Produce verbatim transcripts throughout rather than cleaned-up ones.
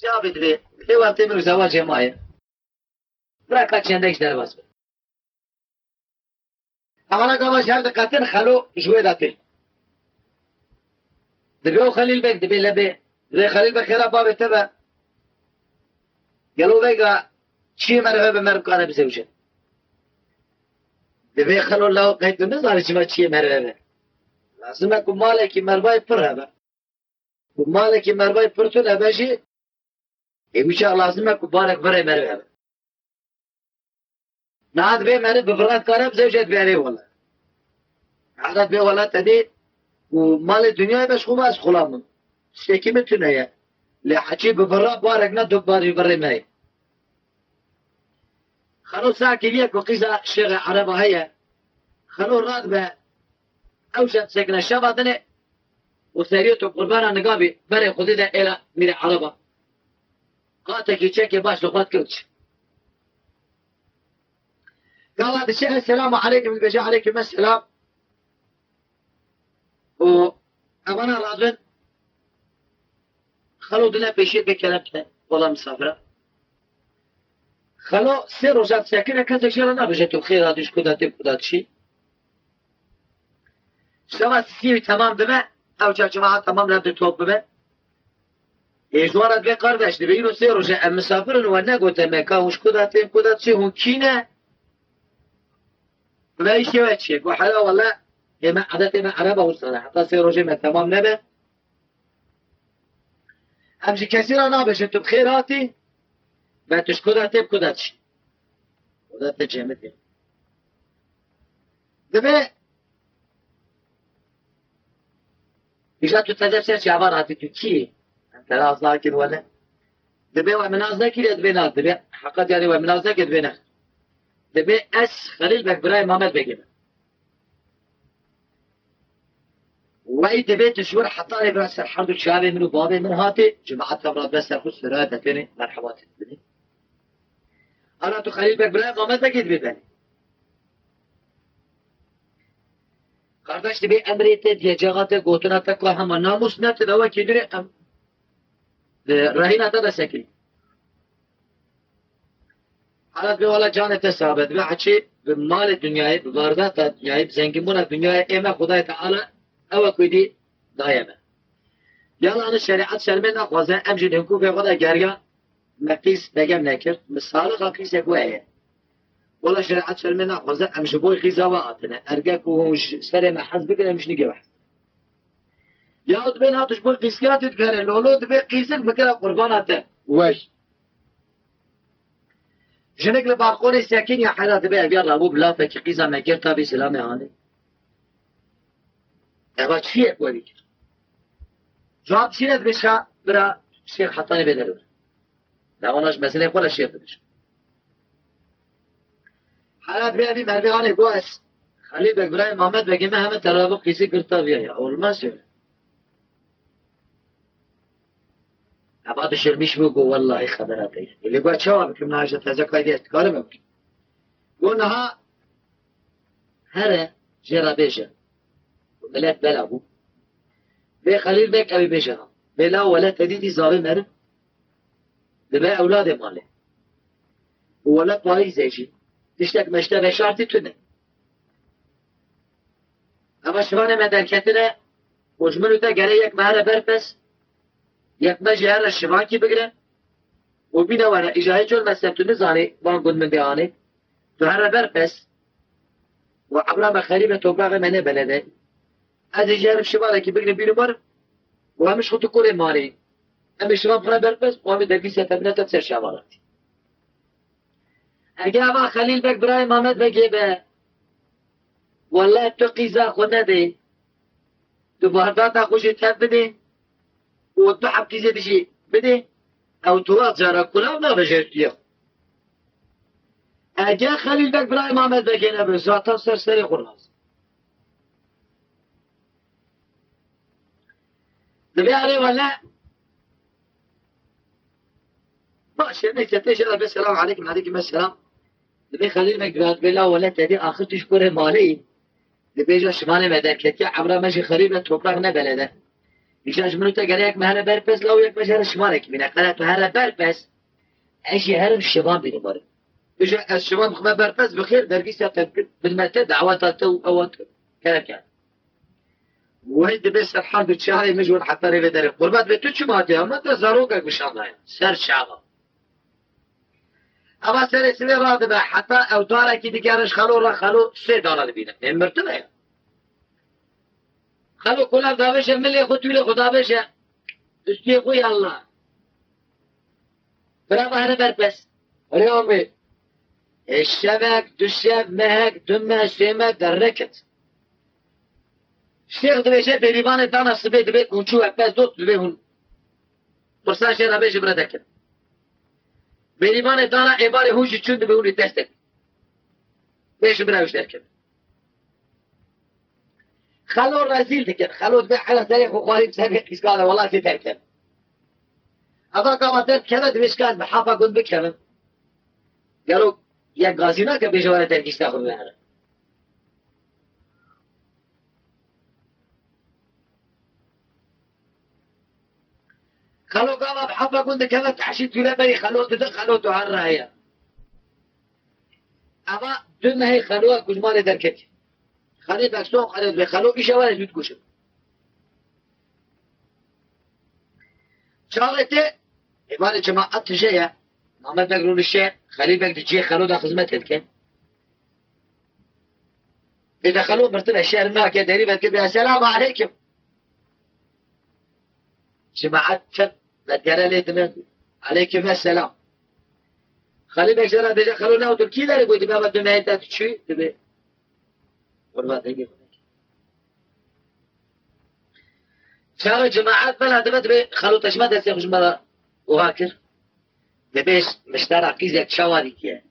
Cevabê divê, divê wextê min û zewacê maye. Bira ka çendek ji derbas be. Evana gava ji hev diqetin, Xelo ji wê de tê. Divê û Xelîl Beg, divê lebê. Divê Xelîl Beg xêra bavê te be. Gelo vega çiyê merive be, meriv kare bizewje? Divê Xelo law qey tu nizanî çima çiyê merive be. Lazim e ku malekî merivayê pir hebe. Ku malekî merivayê pir tune be jî, ê wî çax lazim e ku barek virê meriv hebe. Niha divê meriv bi vira kare bizewje, divê erê wele. Niha divê wele te dî û malê dinyayê be, ji xwe ma ez xulam im. Tiştekî min tune ye. Lê heçî bi vira barek ne, du barî virê me ye. Xelo sax kiriye ku qîza şêxê Ereba heye. Xelo radibe, ew şev sekine şeva dinê û seriyê tu qurbana niga bî, berê Xwedê de êla mîrê Ereba. Qatekî çekê baş li xwe dikewt. Gava diçe, "Esselamu aleykum", dibêje, "Aleykum esselam." Û evana radibin, Xelo dine pêşiyê bê kerem te, wela misafira. Xelo sê roja disekine, kesek jê re nabêje tu xêr hatî, ji ku de tê, ku de çî. Şeva sisiyê wî temam dibe, ew çarçemeha temam re di top bibe. Ê ji wan re dibê, "Kardeş, dibê îro sê roj e, em misafir in, we negote me ka hûn ji ku de tên, ku de çi, hûn kî ne?" Ve îşê we çi ye? Got, "Hela wele, ê me, edetê me Ereba wisa ne. Heta sê rojê me temam nebe, em ji kesî re nabêjin tu bi xêr hatî, ve tu ji ku de tê, bi ku de çi." Ku de tê cemidê. Dibê, îja tu tede ser çavan hatî, tu kî yî? Em te nas nakin wele. Dibê we min nas nekiriye, dibê na, dibê heqa diyarê we min nas nekir, dibê ne. Dibê ez Xelîl Beg birayê Mamed Begê me. Wey dibê tu ji wir hetanê bira ser her du çavê min û bavê min hatî, cemaet tev radibe ser xwe, siraya detênê merheba tê dibinê. Ana tu Xelîl Beg birayê Mamed Begê dibê benî. Kardeş, dibê emrê te, diyecexa te, gotina te ku hema namûs ne, tu de wekî dirê em, e, rehîna te de sekî. Hala dibê wela canê te sabe, dibê heçî bi malê dinyayê, bi vardata dinyayê, bi zengînbûna dinyayê ê me Xwedayê Teala ew e ku dî daye me. Yala ni şerîet şermê naxwaze, em jî li hinkûkê xwe de geriyan, me qîz begem nekir, mi salixa qîzek we ye. Wela şerîet şermê naxwaze, em ji bo qîza we hatine. Erge ku hûn ji serê me hez bikin, em ji nigê we hez. Ya dibê na tu ji bo qîzkiya tu dikare, lolo dibê qîzik bikira qurbana te. Wey. Jinik li balkonê sekiniya hela dibê ev ya rabû bi lafekî qîza me girta bî silamê anî. Eva çi ye ku evî kir? Cewab çi ne dibê şa bira şêx hetanê bê derve. Lewana ji mezinê xwe re şêr dibêje. Hela dibê evî mervê anê got ez Xelîl Beg birayê Mamed Begê me heme terabû qîzî girta viya ya. Olmaz öyle. Eva dişirmiş bû, got wellahî xebera te ye. Lê got çawa bikim, niha ji teze kaydê ez dikarim ew bikim. Got niha here jê re bêje. Milet bela bû. Vê Xelîl Beg ew ê bêje ha. Bê la wele te dîtî zavê meriv. Dibe ewladê malê. Û wele parîzê jî. Tiştek meşte veşartî tune. Eva şivanê me derketine û ji min û te gere yek me here berpes, yek me jî here şivankî bigire û bîne were. Îja hê çol me ser tu nizanî van gund min dê anî. Tu here berpes û ebra me xerîbe, topraxê me nê belede. Ez ê jî herim şivanekî bigrim bînim werim û em ji xwe tu kurê malê. Em ê şivan pire berpes û em ê dergî seferbine te ser şavan hatî. Ege eva Xelîl Beg birayê Mamed Begê be. Wele tu qîza xwe nedê. Tu bardata xwe jî tev bidê û du heb qîzê dijî bidê. Ew tu wa cara kulav nabe jêr tu yê xwe. Ege Xelîl Beg birayê Mamed Begê nebe, zaten ser serê xwe nas. Dibê erê wele. Baş e, neyse, te jê re be selam aleykum, aleykum esselam. Dibê Xelîl Beg dibê la wele te dî axir tu ji kurê malê yî. Dibê ja şivanê me derketiye, ebra me jî xerîb e, topraq ne belede. Îca ji min û te gere yek me here berpes, law yek me ji here şivanekî bîne. Qere tu here berpes, ez jî herim şivan bînim were. Bije ez şivan bixime berpes, bi xêr dergîst ya te bidime te, daweta te û ewa te gerek yani. Wê dibe serhal bi çiyayê min ji wir heta rê vê derê. Qurbat be tu çima hatiye? Ama te zarokek bişandaye. Ser çava. Eva serê sivê radibe, heta ew darekî digere ji xelo re, xelo sê dara dibîne. Ê mirtine ya. Xelo kulav davêje milê xwe, tûlê xwe davêje. Ustiyê xwe yalla. Birava here berpes. Erê amê. Ê şevek, du şev, mehek, du meh, sê meh dernek ket. Şêx dibêje, bêrîvanê dana sibê dibê hûn çû, wek pez dost dibê hûn. Pirsa jê re bêje bire derket. Bêrîvanê dana êvarê hûn jî çûn dibê hûn ê dest dek. Bêje bire wî derket. Xelo rezîl dikin. Xelo dibê hela serê xwe xwarî serê qîskane, welatê derket. Eva gava derdikeve dibê şika ez bi hafa gund bikevim. Gelo yek gazî nake bêje were dergîsta xwe bibere. Xelo gava bi hefa gund dikeve, tehşî tûle berî xelo dide, xelo tu her re heye. Eva du mehê xelo ku ji malê derketî. Xelî Bekson xelo dibê, xelo îşe were zû dikuşin. Çaxê tê, êvarê cemaet tije ye. Mamed Beg rûnişe, Xelî Beg di cihê xelo de xizmetê dike. Ê de xelo mirtine şerm nake, derî vedike bê, "Esselamu aleykum." Cemaet çend vedgere lê dine. "Aleykum esselam." Xelî Beg jê re bêje, "Xelo, nav tu kî derê bûyî?" Dibe, "Eva du mehê te tu çûyî?" Dibe, "Qurban dengê xwe." Çaxê cemaet bela dibe, dibe, "Xelo, te ji me destê xwe ji me re wiha kir?" Dibê, "Miştera qîzek çawa dîtiye?"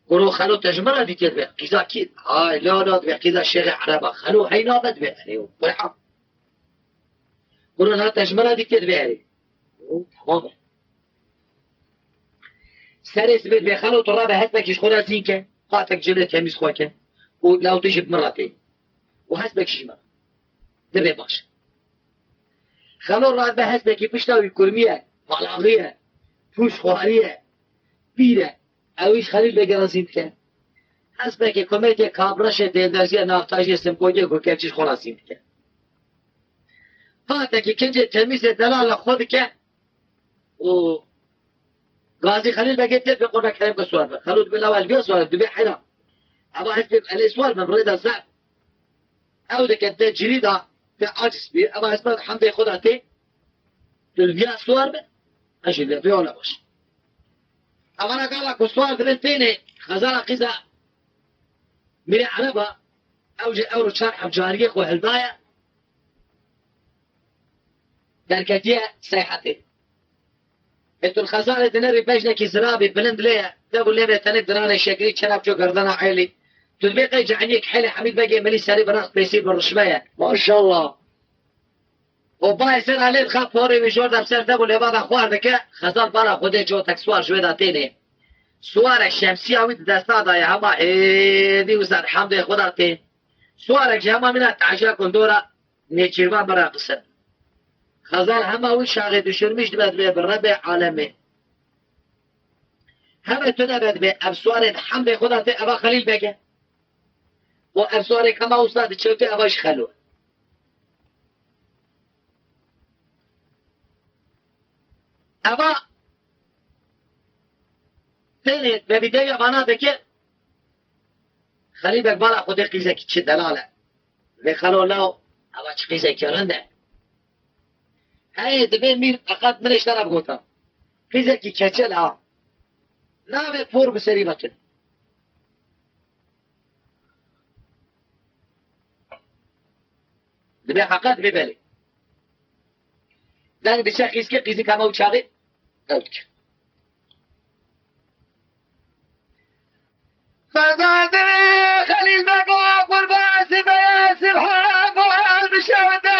Guro, "Xelo, te ji min re dîtiye?" Dibe, "Qîza kî?" "Ay, la, la," dibe, "qîza Şêxê Ereba." "Xelo, hey nabe?" Dibe, "Erê, o, Qur'an." Guro, "Na te ji min re dîtiye?" Dibe, "Erê." O, tamam e. Serê sibê dibe, "Xelo, tu rabe hespekî ji xwe re zîn ke, qatek cilê temîz xwe ke û law tu jî bi min re tê û hespekî ji min re." Dibe, "Baş." Xelo radibe, hespekî pişta wî kurmî ye, balaxî ye, pûç xwarî ye, pîr e. Ew îş Xelîl Begê re zîn dike. Hespekê komekê kabreşê dêlderzî ye, naftajî ye, simkokê ku kevçî ji xwe re zîn dike. Qatekî kincê temîzê delal li xwe dike û gazî Xelîl Begê tê, dibe, "Qurbe kerem ke siwar be." Xelo dibe, "Lawa ez biya siwar be?" Dibe, "Heyran. Eva hespê elê siwar be, bi rê de zaf." Ew dike te cilî da, te aciz bî, eva hespa hemdê xwe da tê, tu viya siwar be, ez jî vê ona baş. Evana gava ku siwar dibin têne, xezala qîza Mîrê Ereba, ew jî ewro çar heb cariyê xwe hildaye, derketiye seyhetê. Ê tu li xezalê dinerî, bejnekî zirabî bilind lê ye. Dev û lêvê tenik diranê şegrî, çerep çû gerdena elî. Tu dibê qey ceheniyek helê Hemîd Begê milî serî bi rext pêsî bi rişme ye. Maşallah. Û bayê ser alê dixa porê wî jor de bi ser dev û lêva de xwar dike. Xezal bala Xwedê cotek siwar ji wê de tênê. Siwarek şemsiya wî di desta de ye, hema hêdî û ser hemdê xwe de tê. Siwarek ji hema mîna te'jiya gundora nêçîrvan bira qise. Xezal hema wî şaxê düşürmüş dibe, dibe bi Rebê alemê. Heme tune be dibe, ev siwarê di hemdê xwe de tê, eva Xelîl Beg e. Û ev siwarê kema wisa diçewtê, eva jî Xelo. Eva tenê be vîdeoya vana dike, Xelîl Beg bala Xwedê qîzekî çi delal e. Vê Xelo law, eva çi qîzekî rind e. Heyê, dibê mîr feqet min ê ji te re bigota. Qîzekî keçel a. Navê por bi serî ve tune. Dibê heqet bê belê. Deng diçe qîzkê, qîzik hema û çaxê ew dike. Xezal dibê Xelîl Bego qurban sibê sibha gol bişewite.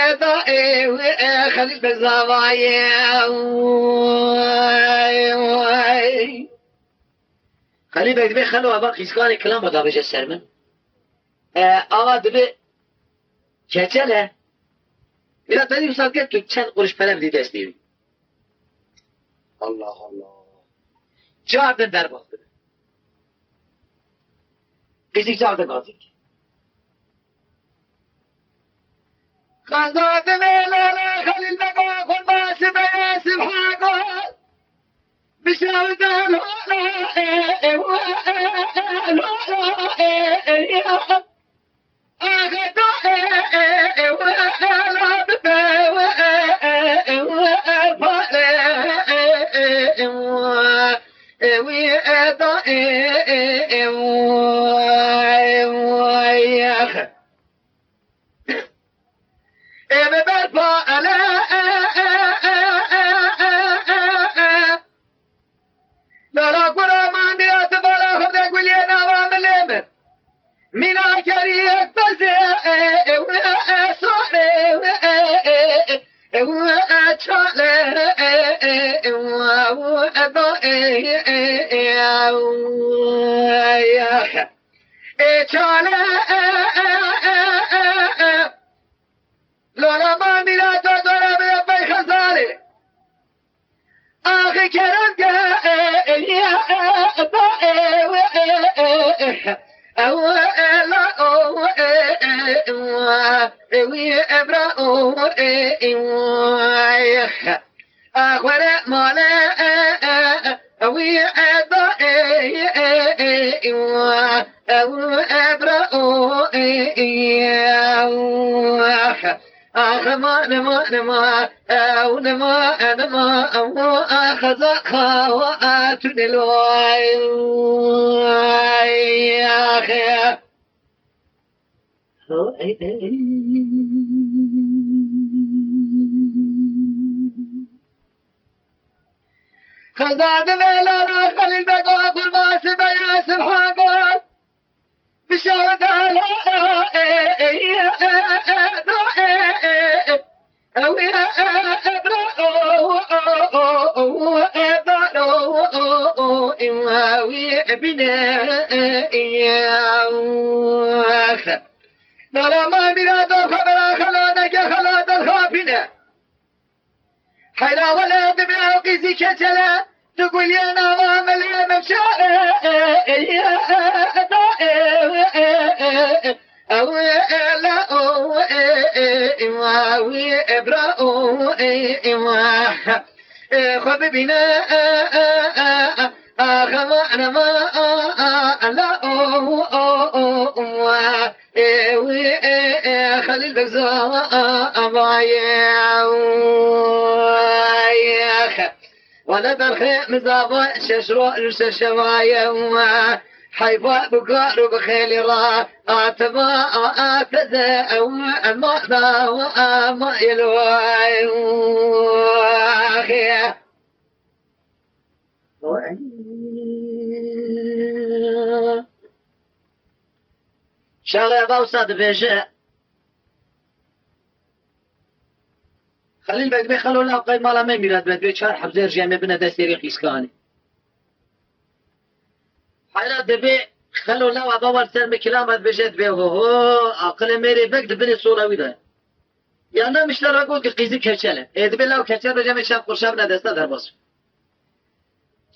e, da, e, wî, e, Xelîl Beg zavayê. Way, way. Xelîl Beg dibê xelo eva qîzkanê kilama davêje ser min. E, ava dibê keçele. Bila te dî wisa dike tu çend quruş pere bidî destê wî. Allah Allah. Çar din derbas dibe. Qîzî çar din gazî. Xezandinê lale Xelîl Bega xurma sibe ye sibha got. Bişewdan hala e, e, e, hala e, e, ya. Axe da e, e, e, we, e, la bibe, we, e, e, e, we, e, pare, e, e, e, we, e, we, e, da e, e, e, we, e, we, axe. Ê min berpa ele, e, e, e. Lala kura mandiya tu bala xwe de guliyê nava milê min. Mîna keriyek bezê, e, e, e, sare, e, e, e, e, e, çale, e, e, e, e, da, e, e, e, e, e, çale, e, e, e, e, e. Lala mamîna dodora bê pey xezalê. Axi kerem ke, e, e, ya, e, e, ba, e, we, e, e, e. Ew, e, la, o, e, e, wa, e, wi, e, bra, o, e, e, wa, e. Axwere male, e, e, e, wî, e, da, e, e, e, wa, ew, e, bra, o, e, e, wa. Ax, ma, ne, ma, ne, ma, ew, ne, ma, e, ne, ma, ew, ax, za, xa, wa, a, tu, ne, lo, ay, ay, ax, e. Xezandinê lala Xelîl Bego kurmasî beye Sibhan got. Bişewda la e, e, e, e, e, da, e, e, e. Ew, e, e, e, bra, o, o, o, o, e, da, o, o, o, e, ew, e, bine, e, e, e, ew. Nala mamîra dor xwe bera xela neke xela derxapîne. Heyra wele dibê ew qîzî keçele, tu guliyê nava milê min şare, e, e, e, e, da, e, e, e, e, ew, e, la, o, e, e, e, wa, wî, e, bra, o, e, e, wa. E, xwe bibîne, e, e, e, e, ax, ma, ne, ma, a, a, la, o, o, o, wa. Ê, wî, ê, ê, Xelîl Begza, a, a, a, va, ye, u, a, ye, xe. Wele derxê min zava şeş ro, şeş şevaye, u, a, heyfa bi gar û bi xêlî ra, a, te va, a, a, te de, e, u, e, ma, da, u, a, ma, ye, lo, a, u, a, xe. Şaxê eva wisa dibêje, Xelîl Beg dibê xelo law qey mala me mîra dibe, dibê çar hebzê rijê me bine destê rê qîskanê. Heyra dibê xelo law eva wer ser me kilama dibêje, dibê ho ho, aqilê mêrê Beg di binê sola wî de. Ya ne miştera got ki qîzî keçel e. Ê dibê law keçel be cemê çav qurşa bine desta derbas.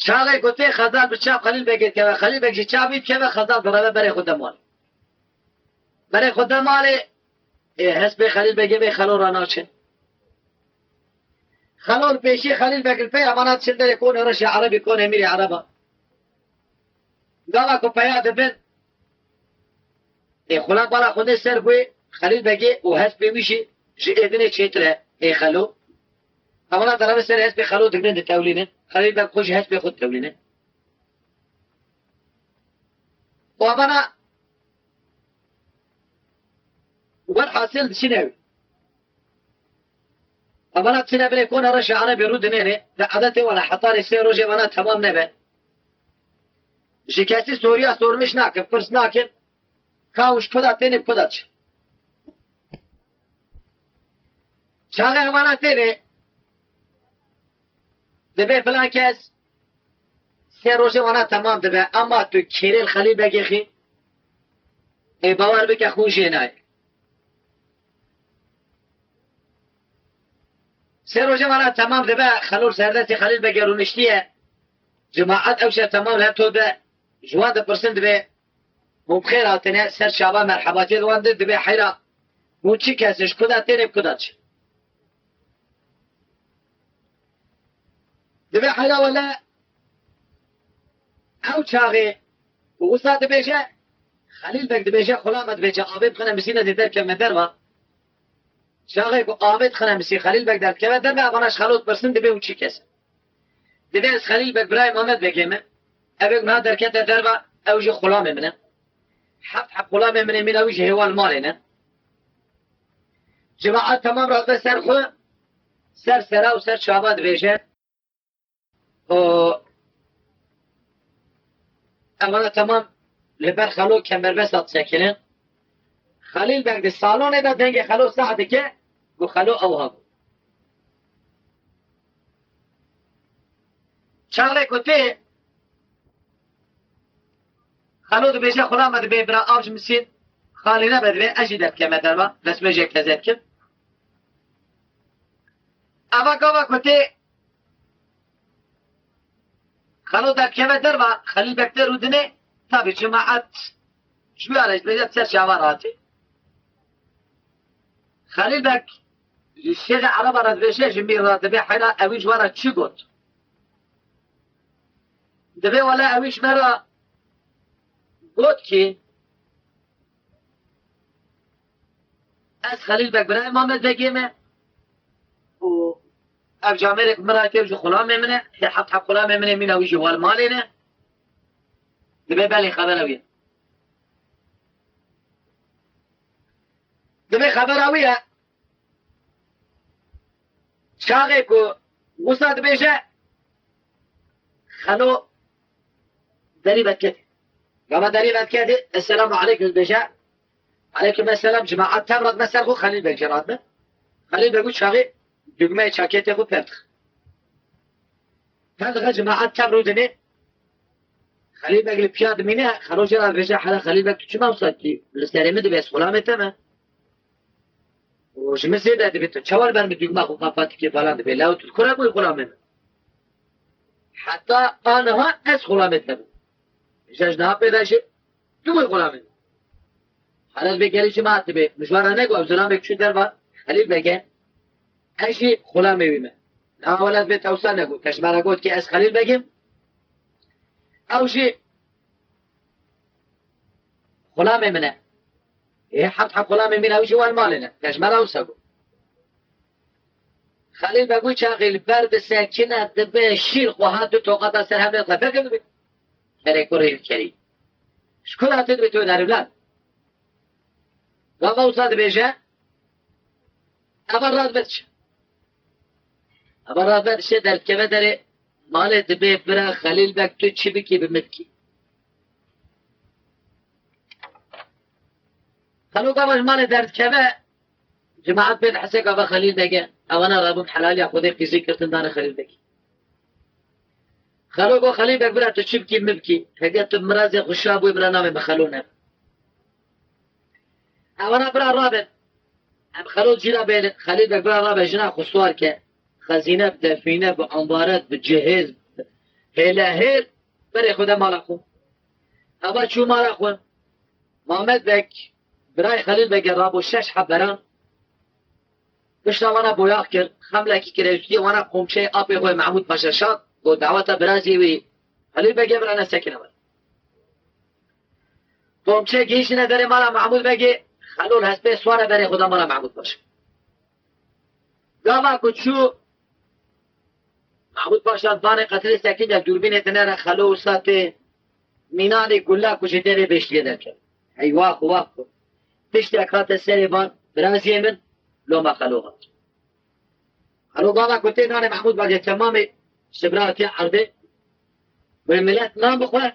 Çaxê ku tê Xezal bi çav Xelîl Begê dikeve, Xelîl Beg jî çavî dikeve, Xezal direve berê xwe de malê. Berê xwe de malê, ê, hespê Xelîl Begê vê Xelo ra naçin. Xelo li pêşî Xelîl Beg li pey evana diçin derê konê reşê Erebî, konê mîrê Ereba. Gava ku peya dibin, ê, xulam bala xwe nê ser xwe, Xelîl Begê û hespê wî jî ji êdinê çêtir e, ê Xelo. Evana direvin ser hespê Xelo digrin ditewlînin. Xelîl Beg xwe ji hespê xwe ditewlînin. Û evana werhasil diçine wî. Evana diçine binê kona reşa Erebê rû dinêrê, di edetê wala hetarê sê rojê vana temam nebe. Ji kesî soriya sormiş nakin, pirs nakin, ka hûn ji ku da tên ê bi ku da çin. Çaxê evana têne, dibê filan kes sê rojê wana temam dibe, ema tu kêrê li Xelîl Begê xî, ê bawer bike xwe jê nayê. Sê rojê wana temam dibe, Xelo li serdestê Xelîl Begê rûniştiye. Cemaet ew şer temam li hev to de ji wan dipirsin, dibê hûn bi xêr hatine, ser çava merhebatiyê li wan de, dibê heyra hûn çi kes in, ji ku da tên ê, bi ku da çin. Dibê heyra wele ew çaxê û wisa dibêje, Xelîl Beg dibêje, xula me dibêje, avê bixine misîne dê derkevme derva. Çaxê ku avê dixine misî, Xelîl Beg derdikeve derve, evana ji Xelo dipirsin, dibê hûn çi kes in. Dibê ez Xelîl Beg birayê Mamed Begê me. Ev ê niha derkete derva, ew jî xulamê min e. Heft heb xulamê min ê, mîna wî jî hêwa li malê ne. Cemaet temam radibe ser xwe, ser sera û ser çava dibêje. O, evana temam li ber Xelo kemberbesta disekinin. Xelîl Beg di salonê de dengê Xelo seh dike, ku Xelo ew hebû. Çaxê ku tê, Xelo dibêje, xula me dibê bira av ji misîn xalî nebe, dibê ez jî derdikeme derva, destmêjê keze dikim. Eva gava ku tê, Xelo derdikeve derva, Xelîl Beg tê rûdinê, tabî cemaet ji wî re dibêje ser çava ratî. Xelîl Beg ji şêxê Ereba re dibêje, ji mîr re dibê heyra ewî ji we re çi got. Dibê wele ewî ji me re got ki, ez Xelîl Beg birayê Mamed Begê me û ev camêrek min ra kir ji xulamê min e, hê heft heb xulamê min ê, mîna wî jî wal malê ne. Dibê belê xebera wî ye. Dibê xebera wî ye. Çaxê ku wisa dibêje, Xelo derî vediketê. Gava derî vediketê, Esselamu aleykum dibêje. Aleykum esselam, cemaet tev radibe ser xwe, Xelîl Beg jî radibe. Xelîl Beg û çaxê dugmeyê çaketê xwe pêr dixe. Pêr dixe, cemaet tev rûdinê. Xelîl Beg li piya dimîne, Xelo jê re dibêje, hela Xelîl Beg tu çima wisa dikî? Li serê min dibê, ez xulamê te me. Û ji min zêde dibê, tu çawa li ber min dûgma xwe qapat dikî falan dibê. Lew tu kura bûyî xulamê min. Heta aniha ez xulamê te bûm. Îja ji niha pê de jî tu bûyî xulamê min. Hala dibê gelî cemaet dibê, min ji wan re negot, ew zilamê çû derva, Xelîl Beg e. Ez jî xulamê wî me. Niha wele dibê te wisa negot. Te ji me re got ki ez Xelîl Beg im. Ew jî xulamê min e. Ê heft heb xulamê min ew jî wan malê ne. Te ji me re wisa got. Xelîl Beg û çaxê li ber disekine, dibe şîr xwe hat du toqata ser hev nêxe. Veke dibe. Kerê kurê kerî. Ji ku re tê dibe tu derivlan? Gava wisa dibêje, eva radibe diçe. Eva radibe diçe, derdikeve derê malê, dibê bira Xelîl Beg tu çi bikî bi min bikî. Xelo gava ji malê derdikeve, cemaet pê dihese gava Xelîl Beg e. Ewana rabûn helaliya Xwedê qîzî girtin dane Xelîl Begî. Xelo got, Xelîl Beg bira tu çi bikî min bikî. Heke tu mirazê xwe şa bûyî bira navê min Xelo nebe. Ewana bira rabin. Em Xelûl cî re bêlin, Xelîl Beg bira rabe jina xwe siwar ke. Xezîne bi, defîne bi, ambaret bi, cihêz bi, hêlehêl berê xwe de mala xwe. Eva çû mala xwe. Mamed Beg, birayê Xelîl Begê rabû şeş heb beran. Pişta wana boyax kir, xemlekî kir, ewtiyê wana qomçeyê apê xwe Mehmûd Paşa şand, got daweta birazê wî Xelîl Begê bira nesekine were. Qomçe gihîştine derê mala Mehmûd Begê, Xelûl hespê siware berê xwe da mala Mehmûd Paşa. Gava ku çû, Mehmûd Paşa vanê qetilê sekîn de dûrbînê dinere Xelûl wisa tê mînanê gula ku ji derê bêştiyê derket. Hey wax wax ku. Tiştek hate serê van, biraziyê min, loma Xelûl hat. Xelûl gava ku tê nanê Mehmûd Begê temamê sibra hatiye erdê. Wê milet nan bixwe.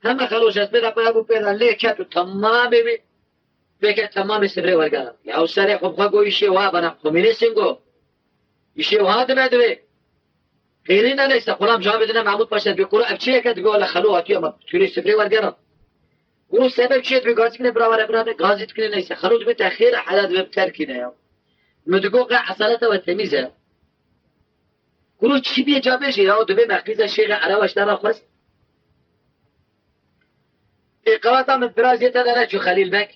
Heme Xelûl ji hespê de pê bû pê de lê ket û temamê wî pê ket temamê sibrê wergera. Ya ew serê xwe bi xwe got îşê wa bana komînîstin got. Îşê wa dime divê. Qêrî ne neyse xulam cavê dine Mehmûd Paşa dibê kuro ev çi yeke dibe wele Xelûl hatiye me tûrê sibrê wergera. Kuro sebeb çi ye dibê gazî kine bira were bira me gazî dikine neyse. Xelûl dibê te xêr e hela dibê bi terkî ne ya. Min digot qe esaleta we temîz e. Kuro çi bîye ca bêje ya, dibê me qîza şêxê Erewa ji te re xwest. Ê qeweta min birazê te de neçû Xelîl Beg.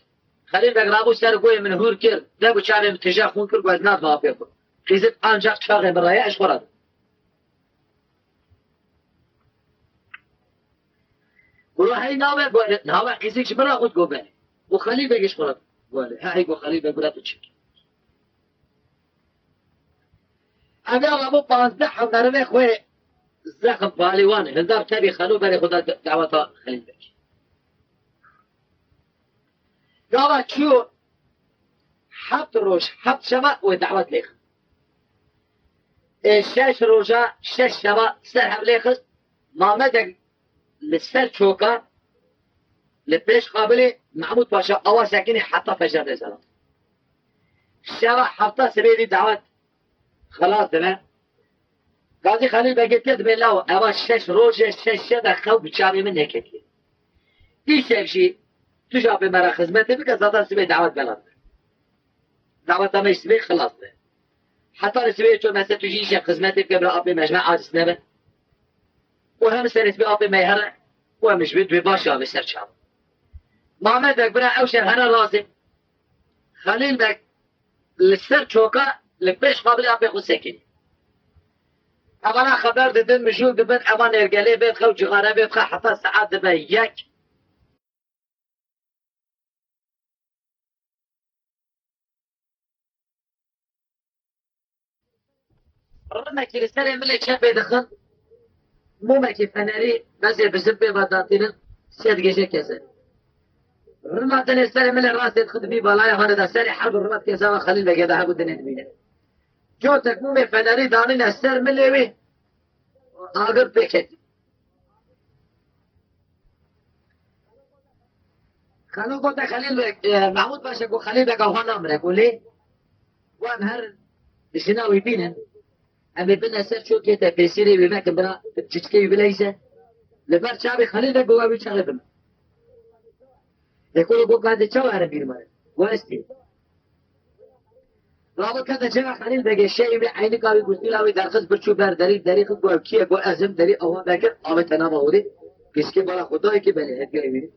Xelîl Beg rabû ser goyê min hûr kir, deb û çavê min tije xûn kir, got ez nadim apê xwe. Qîzik ancax çaxê min re ye, ez xwe re dim. Kuro hey nabe, got nabe qîzik ji min re xwe digot belê. Û Xelîl Beg ji xwe re got belê. He hey got Xelîl Beg bira tu çi. Ev ya rabû pazdeh hevnerivê xwe zexm palîwan, hildar tevî Xelûl berê xwe da daweta Xelîl Beg. Gava çû heft roj, heft şeva wê dawet lê xist. Ê şeş roja, şeş şeva ser hev lê xist. Mamedek li ser çoka, li pêş qabilê Mehmûd Paşa awa sekinî heta fejer dê zelam. Şeva hefta sibê dî dawet xilas dibe. Gazî Xelîl Begê tê dibê law, eva şeş roj e, şeş şev e xew bi çavê min neketiye. Îşev jî tu ji apê me re xizmetê bike, zaten sibê dawet bela dibe. Daweta me ji sibê xilas dibe. Heta li sibê ço mese tu jî îşev xizmetê bike, bira apê me ji me aciz nebe. Û hem serê sibê apê me here û em ji vê dibê baş avê ser çav. Mamed Beg bira ew şer here razê. Xelîl Beg li ser çoka li pêş qabilê apê xwe sekinî. Evana xeber didin, mijûl dibin, eva nêrgelê bê dixe û cixare bê dixe heta saet dibe yek. Rimekî li serê milê çepê dixin, mûmekî fenerî bezê bizim pê ve datînin, sê digêje keze. Rima dinê serê milê rastê dixin di vî balaya hane de serê her du rima dike zava Xelîl Begê de hebû dinê dibîne. Cotek mûmê fenerî danîne ser milê wî, agir pê ketî. Xelo gote Xelîl Beg, e, Mehmûd Paşa got Xelîl Beg awa namire, got lê wan her jina wî bînin. Em ê bine ser çokê te pêsîrê wî vekin bira çiçkê wî bileyze. Li ber çavê Xelîl Beg got wî çaxê bime. Ê kuro got ka dê çawa here bîr mare? Got ez tê. Rabo kete ceva Xelîl Begê, şeyê wî, eynika wî, gurtîla wî derxist, birçû ber derî, derî xist, got ew kî ye? Got ez im, derî awa vekir, avête nava odê. Pêşkê bala xwe dayê kê belê hediya wî.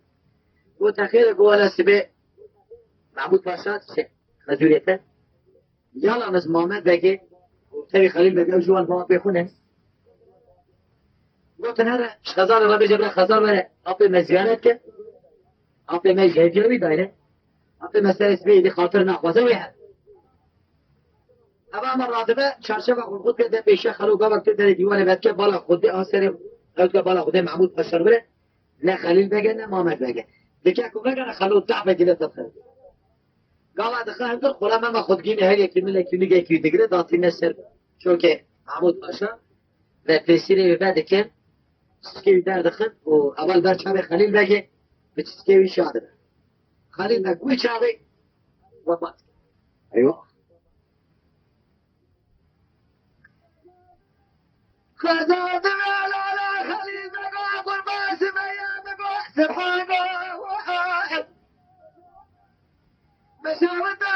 Got te xêr e, got wele sibê Mehmûd Paşa şey, xezûrê te. Yala ez Mamed Begê, tevî Xelîl Begê, ew ji wan va apê xwe ne. Gotin here, ji xezalê re bêje bira xezal were, apê me ziyaret ke. Apê me ji hediya wî dayre. Apê me serê sibê êdî xatir naxwaze wê her. Eva me radibe, çarşeva xwe xwe dike, de pêşe Xelo gavek tu derê dîwanê vedike, bala Xwedê a serê, ew dike bala Xwedê Mehmûd Paşa were. Ne Xelîl Bege, ne Mamed Bege. Dike ku vegere Xelo dehfekî de dixin. Gava dixe hevdir, xula me me xwedgînê her yekî milekî nigekî digire, datîne ser çokê Mehmûd Paşa ve pêsîrê wê vedikin, çiçkê wî derdixin û eva li ber çavê Xelîl Begê bi çiçkê wî şa dibe. Xelîl Beg wî çaxê wefat dike. Eywa. Xezal dibe lala Xelîl Bega qurban sime ya dibe Subhanallah. Meşa wita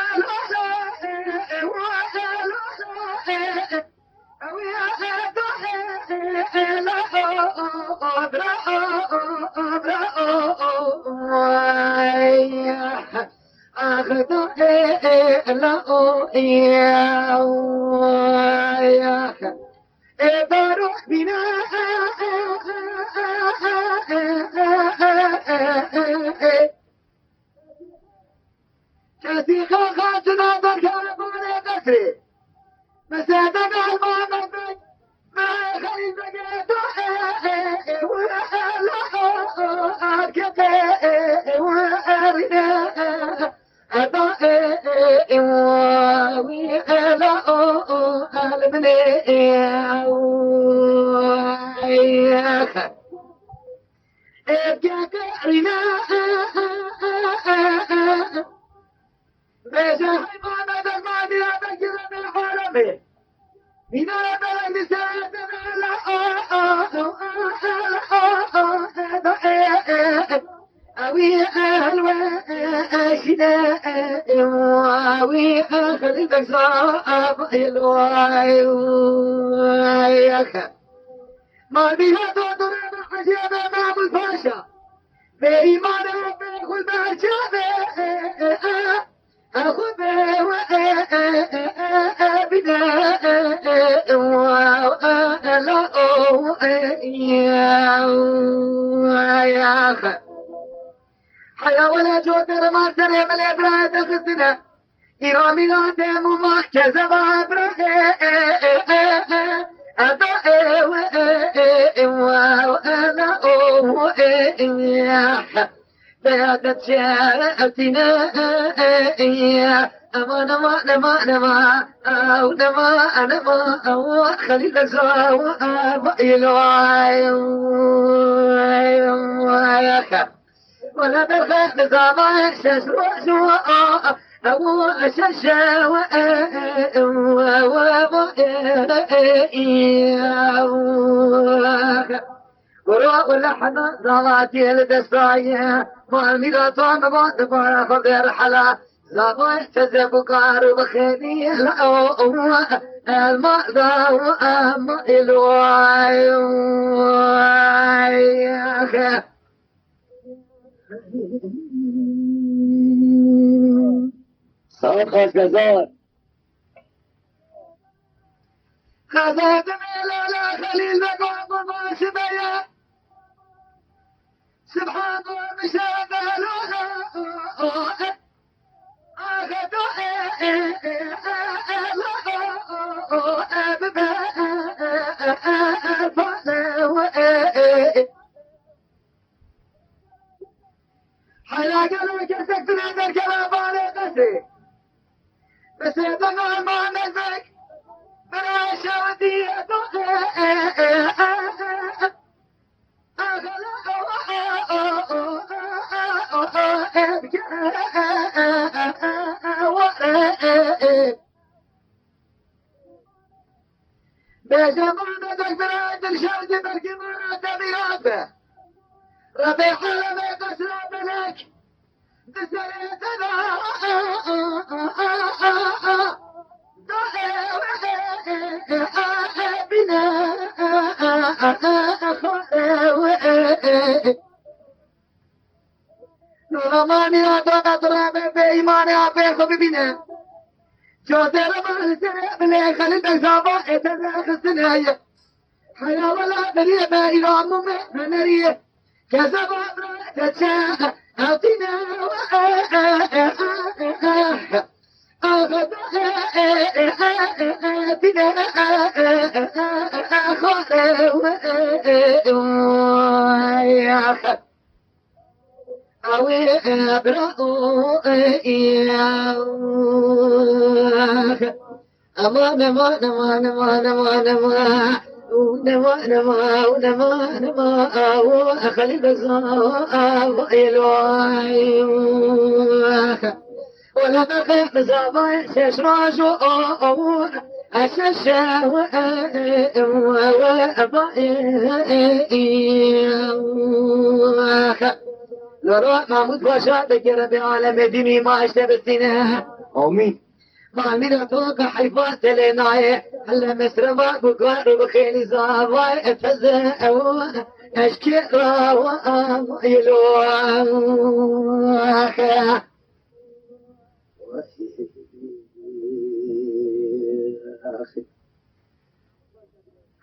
Kesî xaxatina derkeve barê qesrê. Mesele dermanê bey, me xeyr vegere to, e, e, e, were, e, la, o, o, arkete, e, e, were, e, rine, e, e, eba, e, e, e, wa, wi, e, la, o, o, elbine, e, o, e, e, e. Mardîna dodurê min ecêbe Memûd Paşa. Bê îmanê bê xul berçavê. Xwe bê we bine la o ya. Heya wele cote re mar serê min lê birayê te xistine. Îro mîro dem û mah kezeba birayê. Eda e we e e e wa e na o e e. Beya de çe etine e e. Aman aman aman aman. Aw aman aman aw. Xelîl de zaw. Aman ilo ay. Ay ay. Wele berxê nizama şeş roj û ew şeş Goro wele hema zalatî li destayê. Mal mîra to mi ba di bara xwe ver hela. Zavay teze bû kar û bixênî la o elma da û ema ilo. Saet xweş bezar. Xezar demê lala Xelîl Beg û Abu Baş Beye. Subhan û Mişe Delo. Hela gelo kesek tune derkeve balê qesrê. Bi sêdin alman nezek. Bira şewitî. Bêje mane dek bira dilşewitî belkî mane demîran be. Rebê alemê qesra belek. Di serê te de. Bine. Nûramaniya dona dira be bêîmanê apê xwe bibîne. Cadere me li serê bilê Xelîl Beg zava ê teze xistine ye. Heya wela deriyê me îro mûme feneriyê. Kezeba bira te çe ewtîne. Aman, aman, aman, aman, aman, aman. Nema, nema, nema, nema, nema, awo, Xelîl Beg zava, awo, elo. Wele berxê zava şeş roj û şeş. Lora Mahmud Paşa dikere bi aleme dînî ma işte bistîne. Amîn. Malmîna to ka heyfa telê nayê. Hele mesrema bû kar û bi xêlî zavay eteze ew. Eşkera wa amaylo.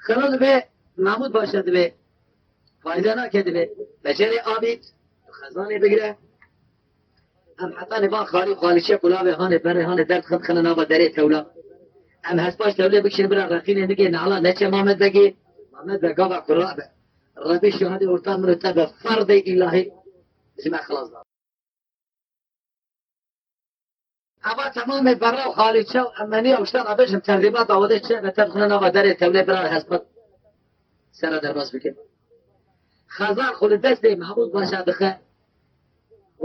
Xelo dibe, Mahmûd Paşa dibe. Fayda nake dibe. Becerê abî, tu xezanê bigire. Em hetanê van xalî û xalîçe kulavê hanê berê hanê derd xin xine nava derê tewla. Em hespaş tewlê bikişin bira reqînê nigê nala neçe Mamed Begê. Mamed Beg gava ku rabe. Rebî şahidê orta min û te be ferdê îlahî ji me xilas da. Eva temamê berra û xalîçe û emeniya û şer abêjim terdîbata wede çi be tev xine nava derê tewlê bira hespat sera derbas bikin. Xezan xwe li destê Mehmûd Paşa dixe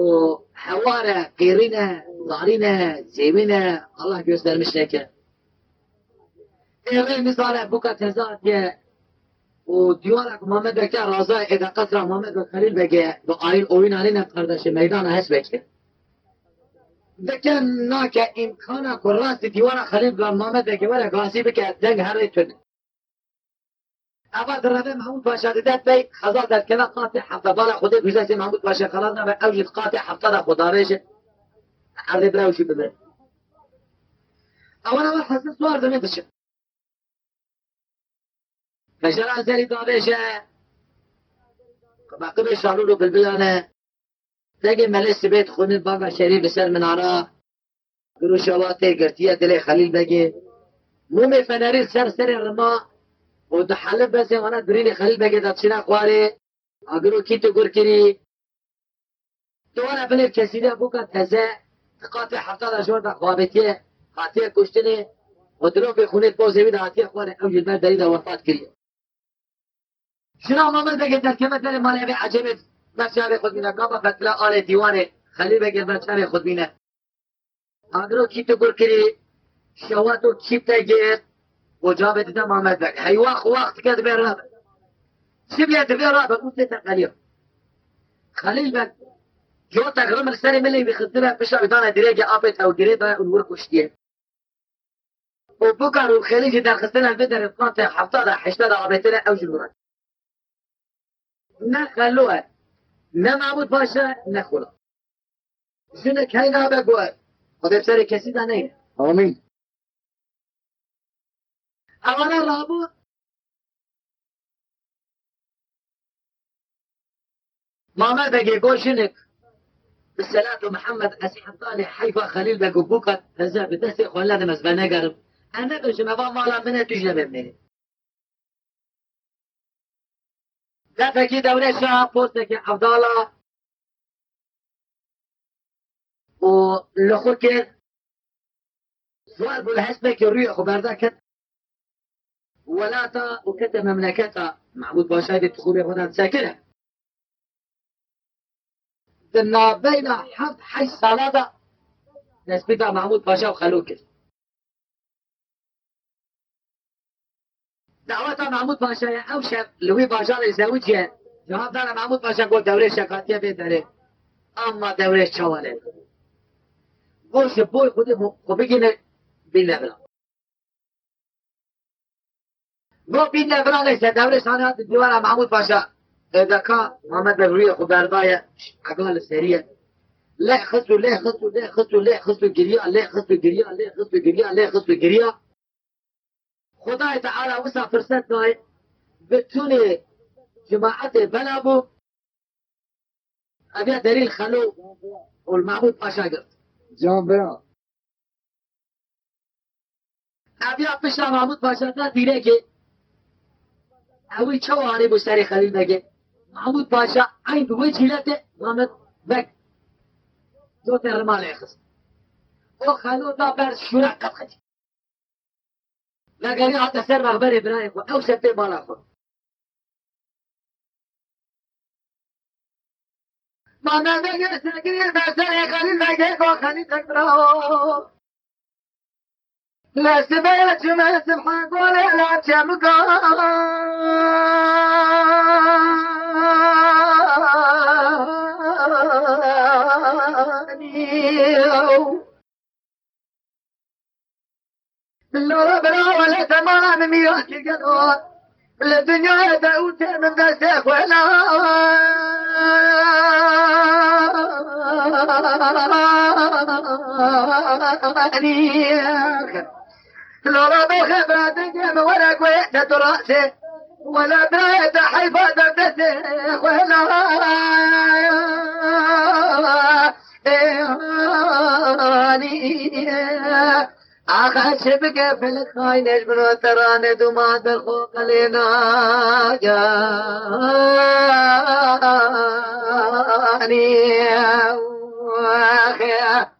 û hewar e, qêrîn e, zarîn e, zêwîn e, Allah göstermiş neke. Ê rê nizane bûka teze hatiye û dîwara ku Mamed Beg te raza ê de qesra Mamed Beg Xelîl Begê bi ayîn oyîn anîne qardaşê meydana HSPê. Dike nake îmkana ku rastî dîwara Xelîl Beg Mamed Begê were gazî bike deng herê tune. Eva direve Mahmûd Paşa dide pey xeza derkeve qatê hefta. Bala Xwedê bûze sê Mahmûd Paşa xelas nabe, ew jî di qatê hefta de xwe davêje. Erdê bira ew jî bimire. Ewana ve hesir suar demê diçe. Bejara Ezerî davêje. Qibaqibê şalûr û bilbilan e. Degê melê sibê dixwînin banga şerîf li ser minara. Giro şewa tê girtiye dilê Xelîl Begê. Mûmê fenerî li ser serê rima û di helib bezê wana dirînê Xelîl Begê de çine xwarê. Agiro kî tu gur kirî. Tu wana binê kesîde bûka teze, di qatê hefta de ji wer de xwabêtiye, hatiye kuştinê û dirovê xûnê pozê wî de hatiye xwarê, ew jî li ber derî de wefat kiriye. Jina Mamed Begê derkeve derê malê vê ecêbê ber çavê xwe dibîne. Gava Betila alê dîwanê Xelîl Begê ber çavê xwe dibîne. Agiro kî tu gur kirî, şewat û kî te girt, û cavê dide Mamed Beg. Heywa xwe wext dike dibê rabe. Çi bîye dibê rabe, û tê teqeliya. Xelîl Beg, cotek rim li serê milê wî xistine, pişta wî dane dirêkê apê tewgirê daye û li wir kuştiye. û bûka rûxêlî jî derxistine li vê derê qatê hefta de, heşta de avêtine ew jî li wir. Ne Xelo e, ne Mahmûd Paşa, ne Xula. Jinik hey nabe guher. Xwedê bi serê kesî de neyne. Amîn. Ewana rabû. Mamed Begê got jinik, bi Selato Mihemed ez hetanê heyfa Xelîl Beg û bûka teze bi destê xwe nedim ez venegerim. Ez nebêjim eva mala min e tu jî nebê min e. Defekî dewrêşa postekî Evdala û li xwe kir, Zuar bû li hespekê rûyê xwe berda ket welata û kete memleketa Mehmûd Paşayê dê tixûrê xwe de disekine. Di navbeyna heft heşt sala de destpêka Mehmûd Paşa û Xelo kir. Daweta Mehmûd Paşayê ew şev li wî bajarê zewiciye. Cewab dane Mehmûd Paşa got, Dewrêşek hatiye vê derê. Ama Dewrêş çawa lê? Got, ji boy Xwedê xwe bigîne bîne vira. Got, bîne vira neyse, Dewrêş hane hati dîwara Mehmûd Paşa. Êdeka Mamed Beg rûyê xwe berdaye, ega li serî ye. Lê xist û lê xist û lê xist û lê xist û giriya, lê xist û giriya, lê xist û giriya, lê xist û giriya. Xwedayê Teala wisa firset dayê, bi tunê cemaetê bela bû, eviya derî li Xelo û li Mehmûd Paşa girt. Can bira. Eviya pişta Mehmûd Paşa da dîrekê, ewî çawa anî bû serê Xelîl Begê. Mehmûd Paşa eyn bi wê cîletê Mamed Beg cotê rimalê xist. O Xelo da ber şûra qet xetî. Vegerî hate ser mexberê birayê xwe. Ew şev tê mala xwe. Ma me vegere sergirê be serê Xelîl Begê go Xelîl Beg bira. Lê sibê çime sibha gole la çemka. Lora bira wele temam mîra kirgeno. Li dinyayê de û tê min destê xwe lanî. Lala doxê bira dengê min were guhê te tu rastê. Wela birayê te heyfa de destê xwe lanî. Axa çi bike felek xaynê ji bin teranê dûma derxo qelê naganî. Axe.